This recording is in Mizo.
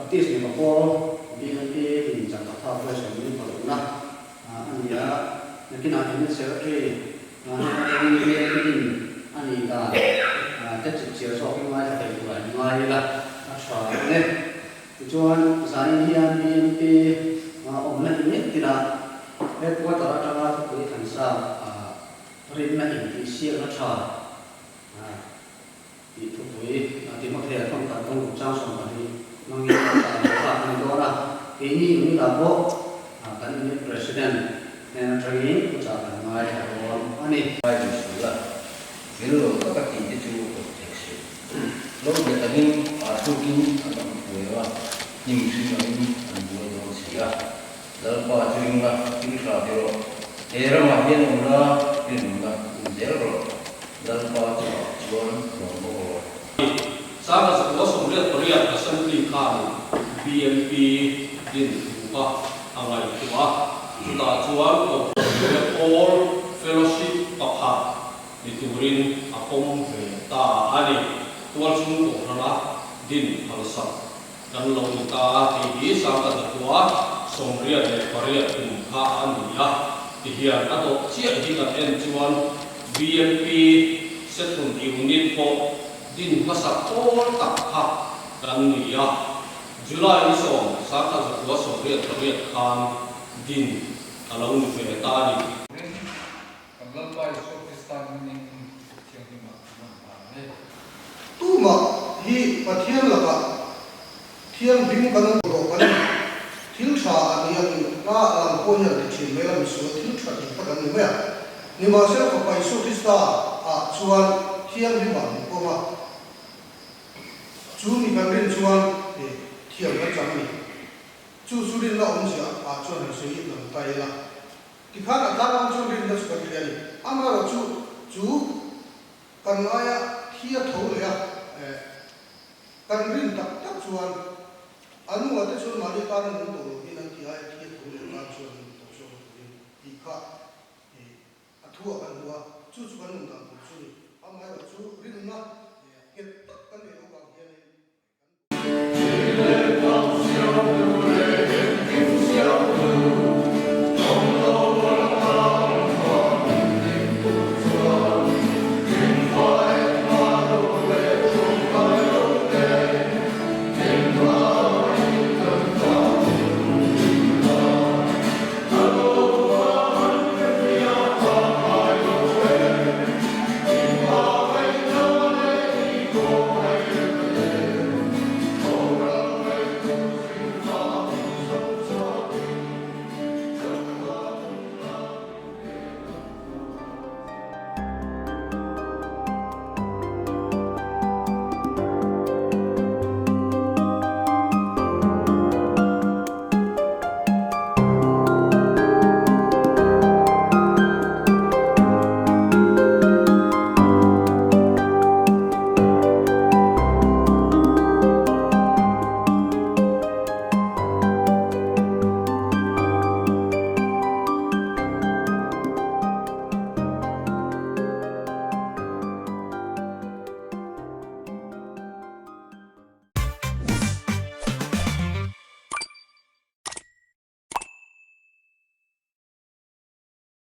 Baptist Mipa Pawl, BMP, in changkatha Voice min palukna a ni a, nakinah Unit Secretary hnen atangin BMP din a nih dan te chipchiar zawkin ngaithla thei turah in ngai ila a tha ang e. Tichuan, zanin hian BMP awmna in tinah Headquarter atanga thupui thansa rinna intihsiakna tha Tih thupui Timothea tawng khat tawng ruk chang 12 hmangin a chah leh thlak a ni dawn a. Keini unit-ah pawh kan unit president hnen atangin thuchah kan ngaithla dawn a ni. Bible sul a, fel lo taka tih te chu awm thei suh. Lo bet angin aa tlukin an awm thuai ang a, hnim hrim angin an buai dawn si a. Lalpa chu ring la, thil tha ti rawh. He ramah hian awm la, rinawmna um zel rawh. Lalpa chungah chuan lawm bawk rawh. Sanga zakua 88 Assembly khanin BMP din thu kha a ngaihtuah a, chutah chuan Kohhran leh Pawl Fellowship pakhat ni turin a pawm ve ta a ni. Tualchhung Kohhrana din phalsak Kan lo ni ta a, hei hi 1988 kum kha a ni a, tihian a dawh chiah hi kan en chuan BMP Sethun Unit pawh din hmasa pawl tak kha kan ni a, July ni 10, 1988 khan din a lo ni ve ta a ni. Turin kan Lalpa Isua Krista hmingin Thianghlimah kan rawn hlan e. Tumah hi Pathian lakah thianghlim kan awm tawh kan ni. Thil tha a ni ang a lang pawh hian ti thin mai la misual thil tha tih tak an ni mai a. Nimahsela Fapa Isua Krista ah chuan thianghlimah min pawm a. Chu mi kan rin chuan thiam kan chang a ni. Chu chu rinna awmzia ah chuan han sawi lang ta ila. Tikhan a tlang chuan rinna chu kan hria a ni. Amaherawhchu chu Kan ngaia thi a tho leh a, eh, kan rin tak tak chuan a nunga te chuan mahni tana nung tawh lovin an ti aia thi a tho leh tan chuan nung tawh zawk a turin tih kha, eh, a thu ah kan hmu a, chu chu kan nun dan tur chu ni. Amaherawhchu rinna, eh, nghet.